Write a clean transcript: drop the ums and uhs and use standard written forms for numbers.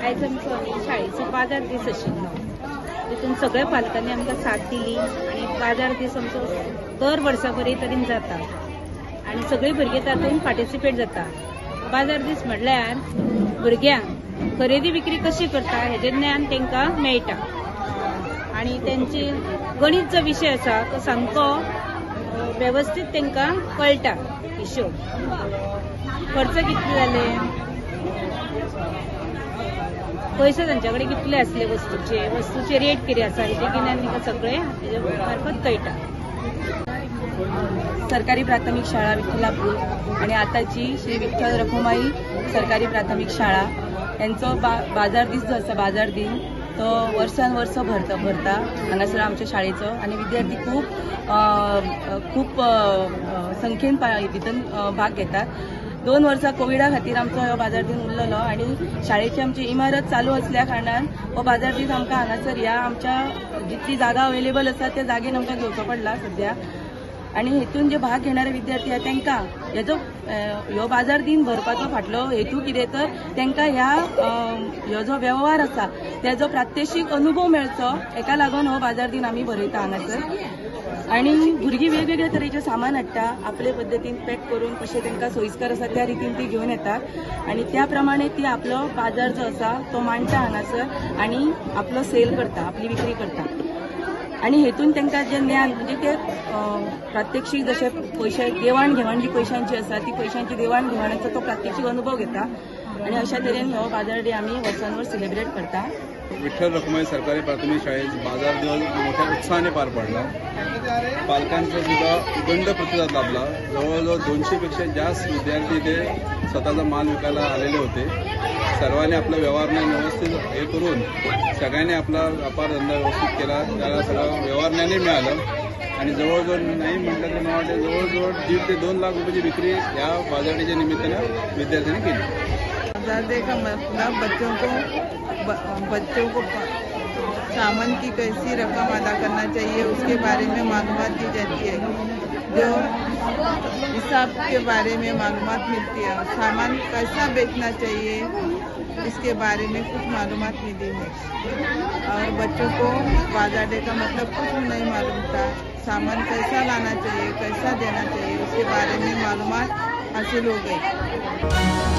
आयज आमचो शाळेचो बाजार दीस आशिल्लो, तितून सगळ्या पालकांनी आमकां साथ दिली आनी बाजार दीस आमचो दर वर्सा बरे तरेन जाता आनी सगळीं भुरगीं तातूंत पार्टिसिपेट जाता. बाजार दीस म्हणल्यार भुरग्यांक खरेदी विक्री कशी करता हेजें ज्ञान तांकां मेळटा आनी तेंची गणित जो विशय आसा तो सामको वेवस्थीत तांकां कळटा. हिशोब खर्च कितले जाले, पयशे तांचे कडेन कितले आसले, वस्तूचे रेट कितें आसा हेजें गिन्यान तांकां सगळें हेजे मार्फत कळटा. सरकारी प्राथमिक शाळा विठ्ठलापूर आणि आताची श्री विठ्ठल रखुमाई सरकारी प्राथमिक शाळा यांचो बाजार दीस जो आसा, बाजार दिन तो वर्सान वर्स भरता हांगासर आमच्या शाळेचो आनी विद्यार्थी खूब खूब संख्येन भितर भाग घेतात. 2 वर्सां कोविडा खातीर आमचो हो बाजार दीन उरलेलो आनी शाळेची आमची इमारत चालू असल्या कारणान हो बाजार दीस आमकां हांगासर ह्या आमच्या जितली जागा अवेलेबल आसा त्या जागेन आमकां घेवचो पडला सद्या. आनी हेतून जे भाग घेणारे विद्यार्थी आसा तांकां हेजो ह्यो बाजार दीन भरपाचो फाटलो हेतू कितें तर तांकां ह्या ह्यो जो वेव्हार आसा तेजो प्रात्यक्षीक अनुभव मेळचो हेका लागून हो बाजार दीन आमी भरयता हांगासर. आनी भुरगीं वेगवेगळे तरेचे सामान हाडटा, आपले पद्दतीन पॅक करून कशें तांकां सोयीस्कर आसा त्या रितीन ती घेवन येतात आनी त्या प्रमाणे ती आपलो बाजार जो आसा तो मांडटा हांगासर आनी आपलो सेल करता, आपली विक्री करता. आनी हेतून तांकां जें ज्ञान म्हणजे ते प्रात्यक्षीक जशे पयशे देवाण घेवाण जी पयशांची आसा ती पयशांची देवाण घेवाणाचो तो प्रात्यक्षीक अनुभव घेता आनी अशा तरेन हो बाजार डे आमी वर्सान वर्स सेलिब्रेट करता. विठ्ठल रखुमाई सरकारी प्राथमिक शाळेत बाजार दिवस मोठ्या उत्साहाने पार पडला. पालकांचा सुद्धा उदंड प्रतिसाद लाभला. जवळजवळ 200 पेक्षा जास्त विद्यार्थी इथे स्वतःचा माल विकायला आलेले होते. सर्वांनी आपला व्यवहार व्यवस्थित हे करून सगळ्यांनी आपला व्यापार धंदा व्यवस्थित केला, त्याला सगळं व्यवहारज्ञानही मिळालं आणि जवळजवळ नाही म्हटलं तर मला वाटतं जवळजवळ 1.5 ते 2 लाख रुपयाची विक्री या बाजारडेच्या निमित्तानं विद्यार्थ्यांनी केली. बाजार डे का मतलब बच्चों को सामान की कैसी रकम अदा करना चाहिए उसके बारे में मालूमात दी जाती है, जो हिसाब के बारे में मालूमात मिलती है, सामान कैसा बेचना चाहिए इसके बारे में कुछ मालूमात मिली है. और बच्चों को बाजार डे का मतलब कुछ नहीं मालूम था, सामान कैसा लाना चाहिए कैसा देना चाहिए उसके बारे में मालूमात हासिल हो गई.